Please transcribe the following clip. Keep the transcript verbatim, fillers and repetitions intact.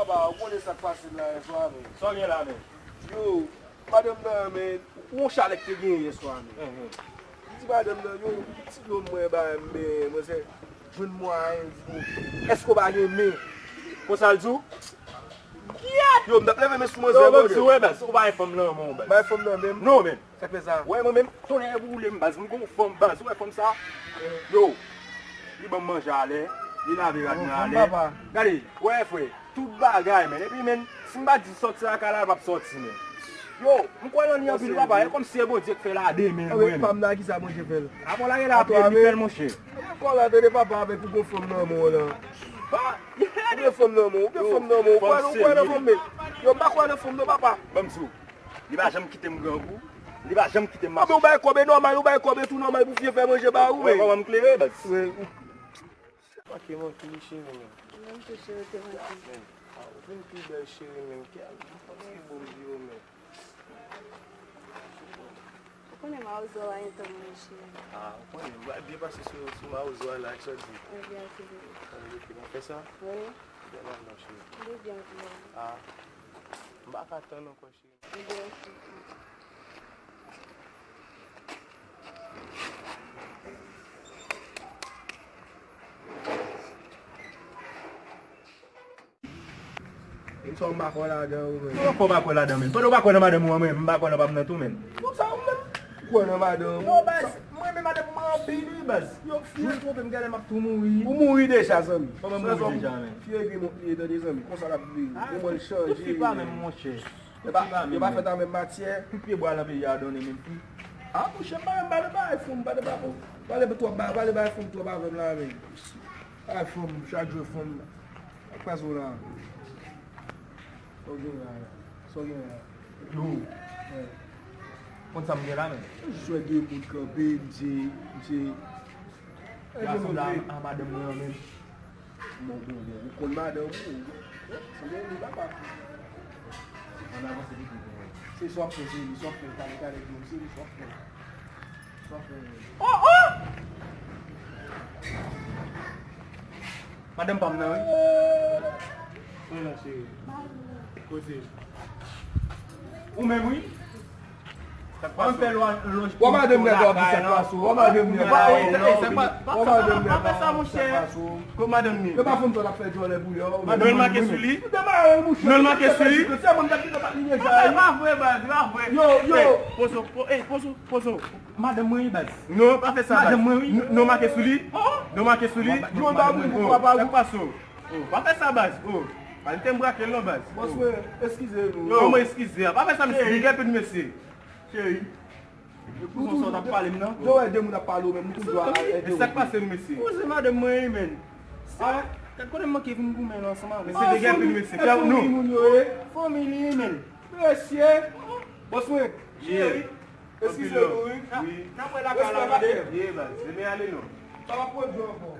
Papa, ou konnen sa k pase la yèswa, men. Sa w gen la, men? Yo, madanm nan, men, yon chalè k te genyen yèswa, men. Li di madanm nan, yo, ti dlo mwen ba m, men, mwen se jwenn mwayen, di, bon, èske w pa gen men? Konsa l di w? Yo, m t ap leve men sou manzè. Yo, bro, m di w, baz, ou pa gen fanm nan men w, baz. Bay fanm nan men m? Non, men. Sa k fè sa? Wè, mwen menm, tonnè boule m, baz. M gon fanm, baz. Ou wè fanm sa? Yo, li ban m manje alè, li lave rad mwen alè. Gade, wè, frè, tout bagay, men. Epi, men, si m pa di sòti lakay la, l p ap sòti, men. Yo, m kwè nan li anpil, papa. E kòmsi se Bondye k fè l a de men l, mwen. Pam nan, kisa Bondye fè l? Apre lage la, li fè l, monchè. Kò la, tande papa, avèk ou gon fanm nan men w lan. Ou gen fanm nan men w, ou gen fanm nan men w. Ou kwè nan fanm, men. Yo, m pa kwè nan fanm, non, papa. Ban m di w. Li pa janm kite m grangou. Li pa janm kite m mache. Ou bay kòb, e nòmal, ou bay kòb, e tou nòmal pou fye fè manje ba ou, men. Wè, wè, m klere, baz. Manke, manke, li cheri, men. Menm tou cheri, te manke. Men, a, ou vin pi bèl, cheri, men. Kè a, m panse bon, di yo, men. Ou konnen mawozo a gen tan, mon cheri. A, ou konnen, m pral byen pase sou, sou mawozo a la, sa di. Ebyen, ok, bebe. Ebyen, ok, n ap fè sa? Wi. Bèl la, non, cheri. Li byen, ok, bebe. A, m pa ka tann ankò, cheri. Sa w pa kwè ladan ou menm? Kòman w pa kwè ladan, menn? Pandan w pa kwè nan madanm ou an, mwen, m pa kwè nan pa m nan tou, menn. Bon, sa ou menm? Ou kwè nan madanm ou? Non, baz, mwen renmen madanm mwen anpil, wi, baz. Yo, fi yo twonpe m, gade m ap tou mouri. Ou mouri deja, zanmi. Kòman m mouri deja, menn? Fi yo egri mont li ye, tande, zanmi. Konsa l ap viv. Gen mwen l chanje. Tout fi pa menm, monchè. Yo pa, yo pa fèt a menm matyè. Tout pyebwa nan peyi a donnen menm tou. A, monchè, m pa menm pale bay fanm, pale bay fanm, pale bay twòp, pale bay fanm twòp avè m la, menn. Bay fanm, chak jou fanm. Sa k pase w la? Sa w gen la? Sa w gen la? Yo. Konn sa m gen la, menn? Jis wè gen moun kanpe, misye, misye. Gason la a madanm mwen an menm. Bon, bon, bon. Ou konn madanm ou. Sanble li papa. Ann avanse piti pou mwen. Se sa w ap fè, se li, sa w ap fè, talè, talè, di w, se li, sa w ap fè. Sa w ap fè, menn. Oh, oh! Madanm pa m nan, wi. Mwen la, cheri. Kote? Ou menm, wi. Sa k pase? Wè madanm nèg la, sa k pase? Wè madanm nèg la. Wè madanm nèg la, sa k pase? Kot madanm li? Yo pa fanm sa l ap fè djòlè pou yo. Non, l make sou li. Non, l make sou li. E pa vre, baz, e pa vre. Yo, yo. Pozo, pozo, pozo. Madanm mwen wi, baz. Non, pa fè sa, baz. Madanm mwen wi. Non, make sou li. Non, make sou li. Yo, ba moun pou papa. Sa k pase? Oh, pa fè sa, baz. Oh, pa n te m brake l non, baz. Bòs mwen, eskize nou. Non, mwen eskize. Pa fè sa, mesye. Degè pou nou, mesye. Cheri. Ou konn sa w t ap pale m nan? Yo wè de moun ap pale w menm, ou konn dwa al ede w. E sa k pase nou, mesye? Poze madanm mwen wi, menn. Sa, gad kote m manke vin goumen la ansanm avè l. Mesye, degè pou nou, mesye. Fanmi moun yo ye. Fanmi li, menn. Mesye. Bòs mwen. Cheri. Eskize nou, wi. N ap wè lakay la, tande. Ye, baz. Ebyen, ale non. Sa va pwodui ankò.